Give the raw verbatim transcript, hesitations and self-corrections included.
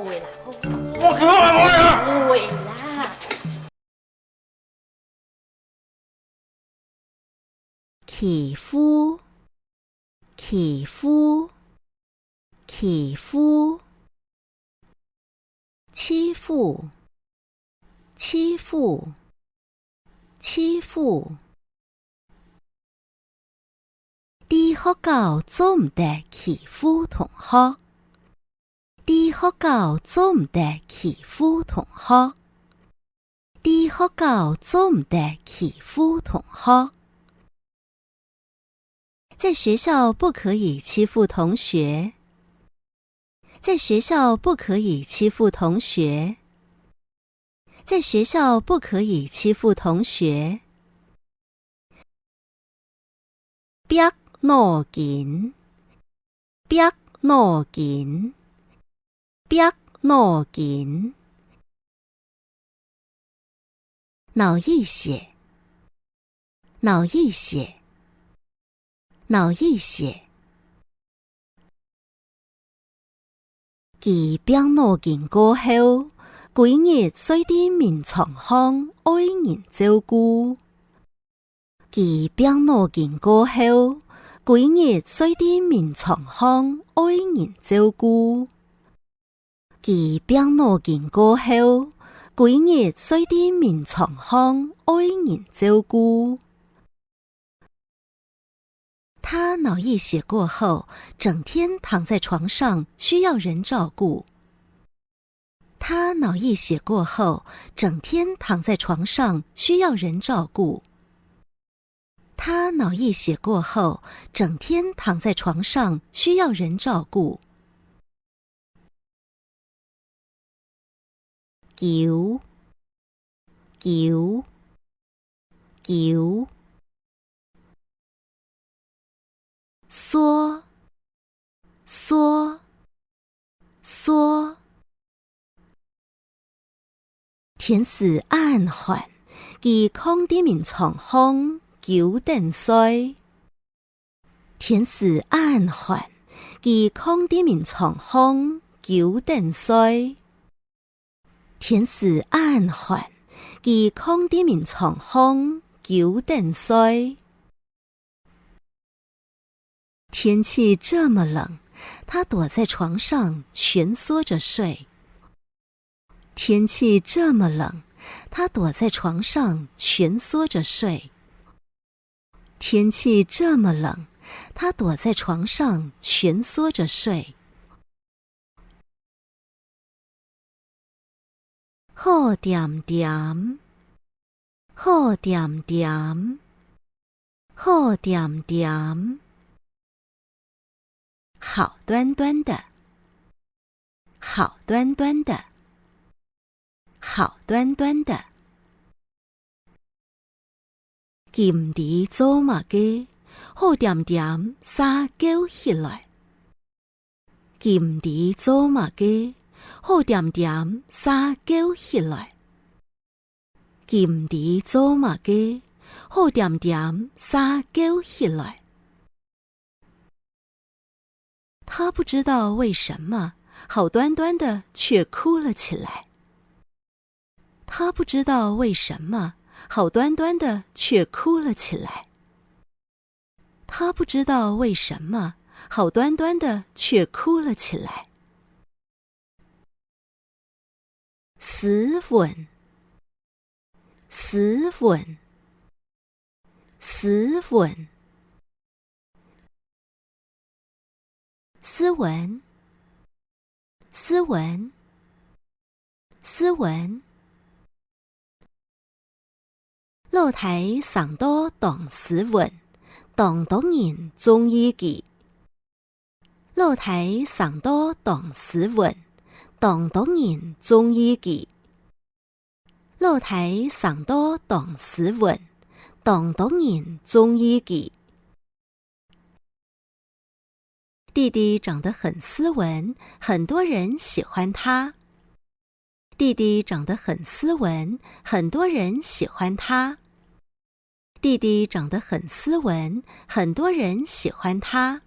會啦，好。我去，我去。會啦。欺負，欺負，欺負。欺負，欺負，欺負。 在學校做毋得欺負同學。在學校做毋得欺負同學。在學校做毋得欺負同學。在學校不可以欺負同學。在學校不可以欺負同學。 在學校不可以欺負同學。煏腦筋，煏腦筋，煏腦筋。腦溢血，腦溢血，腦溢血。 佢病腦筋過後，歸日睡在眠床項，愛人照顧。佢病腦筋過後，歸日睡在眠床項，愛人照顧。佢病腦筋過後，歸日睡在眠床項，愛人照顧。 他腦溢血過後，整天躺在床上，需要人照顧。他腦溢血過後，整天躺在床上，需要人照顧。他腦溢血过后，整天躺在床上，需要人照顾。 勼，勼，勼。縮，縮，縮。天時恁寒，佢囥在眠床項，勼等睡。 天時恁寒，佢囥在眠床項，勼等睡。天時恁寒，佢囥在眠床項，勼等睡。天氣這麼冷，他躲在床上蜷縮著睡。 天氣這麼冷，他躲在床上蜷縮著睡。天氣這麼冷，他躲在床上蜷縮著睡。好恬恬，好恬恬，好恬恬。 好端端的，好端端的，好端端的。佢毋知做麼个，好恬恬嗄噭起來。佢毋知做麼个，好恬恬嗄噭起來。 佢毋知做麼个，好恬恬嗄噭起來。他不知道為什麼，好端端的卻哭了起來。他不知道為什麼，好端端的卻哭了起來。 他不知道為什麼，好端端的卻哭了起來。斯文，斯文，斯文。斯文，斯文，斯文。 老弟生到當斯文，當多人中意佢。老弟生到當斯文，當多人中意佢。老弟生到當斯文，當多人中意佢。 弟弟長得很斯文，很多人喜歡他。弟弟長得很斯文，很多人喜歡他。弟弟長得很斯文，很多人喜歡他。